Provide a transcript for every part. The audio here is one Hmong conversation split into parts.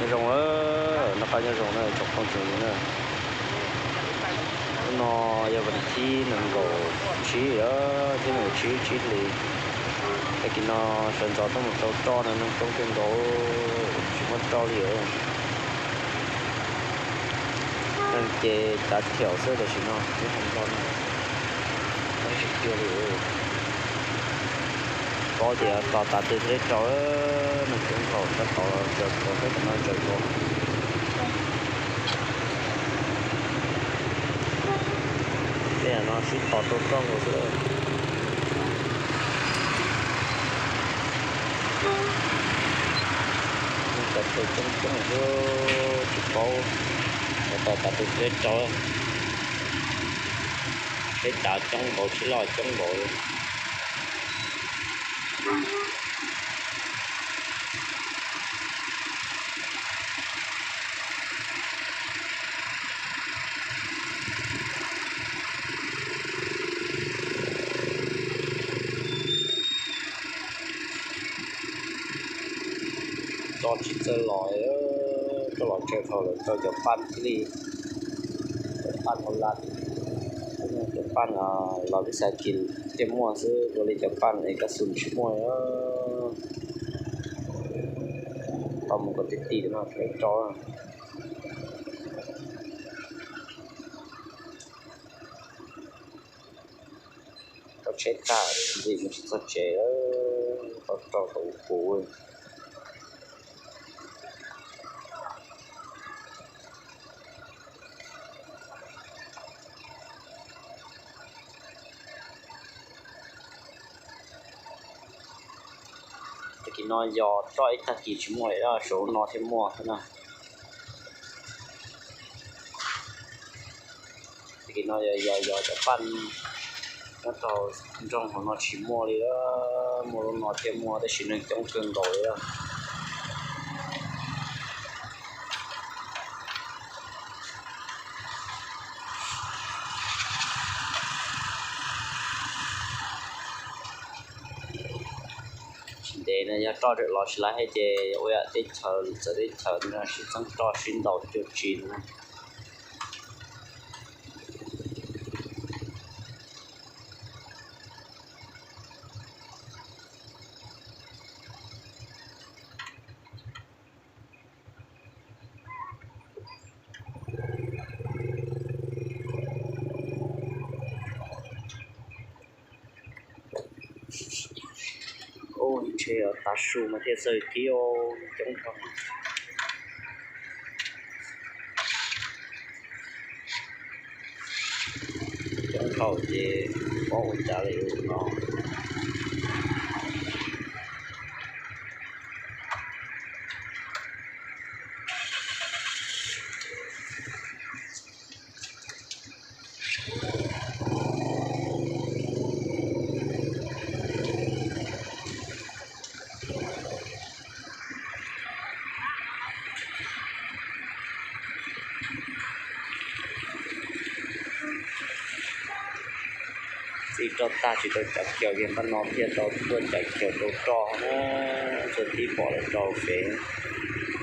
Nyob zoo, noj qab nyob zoo na tsoom phooj tsoom ywg na. Hnub no yog vas thib nees nkaum tsib, thib nees nkaum tsib, tsib hlis. Tag kis no sawv ntxov tuaj mus rau roj no neeg coob kawg nkaus, tsis muaj roj li. Neeg ces cav khiaum xwb tam sim no, ib hmo no tsis kiag li. Paub tias tos tav twg thiaj li rau, neeg coob dhau, tab tom tsaws kauv, tab tom no tsaws kauv. Tej no sib tos rau roj nkaus xwb. Cov chaw coob coob xwb, tsis paub tos tav twg thiaj li rau. Tsheb cav coob nkaus, tsheb loj coob nkaus li. Tso tsis txawj los, tso los tsaws dhau lawm, tso cov paj thiaj li, cov paj hauv lab, cov paj los peb xav kis thiaj muaj xwb, ua li cov paj es kab xus tsis muaj. Tau mus kom tib tim no tso. Tau tsheb tag, ntxim mus tsis txog tsev, tau rau tau puv. Tag kis no yog roj ib tag kis tsis muaj li, sawv no thiaj muaj na. Tag kis no yog yog yog cov paj nyob rau nroog hauv no tsis muaj li, muaj lub no thiaj muaj, tab sis neeg coob kawg nkaus li. Tsis ntev no yog roj los tsis laib thiab ces ua yam teb chaws, txawv teb chaws no sib txeeb roj sib ntaus cuag tsi no. Ub, ntshe tav su mas thiaj txawj kib, coob dhau. Coob dhau ces paub ua cas li no. Txij roj tag tsis tau cav khiaus ces npaj no thiaj tau tuaj cav khiaus rau roj na. Txuas tib pom lawv rau fev,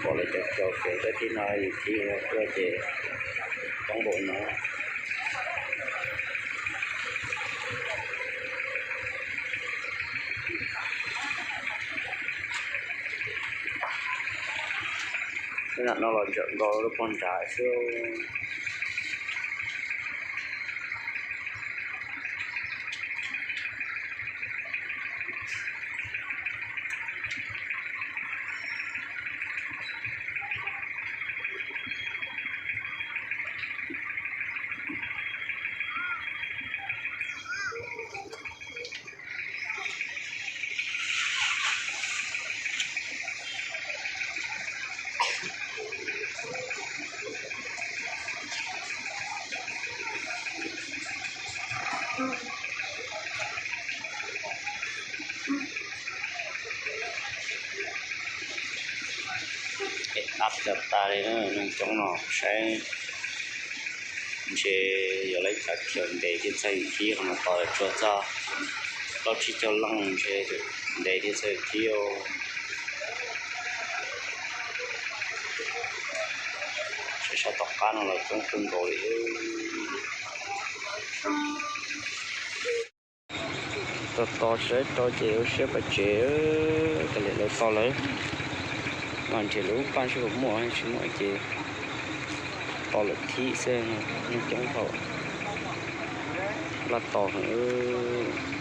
pom lawv cav khiaus fev, tau tib no yus tib tuaj ces coob npaum no. Nram no los ntsawm nkaus lub pog nrad xwb. Pem qab cov tas li na, neeg coob no saib ntshe yuav laib cav khiaus ntev thiaj txog yus thib, qhov no tos tsuas txog plaub tsib caug leej ntshe ntev thiaj txog yus thib. Pab no los coob kawg nkaus li. Tos tos sawv rau ces ua siab pais tsev, kav liam lawv tos lawv. Mas nrhiav lub paj seb puas muaj, tsis muaj ces tos lawm thib xwb, neeg coob dhau. Laj tos heev.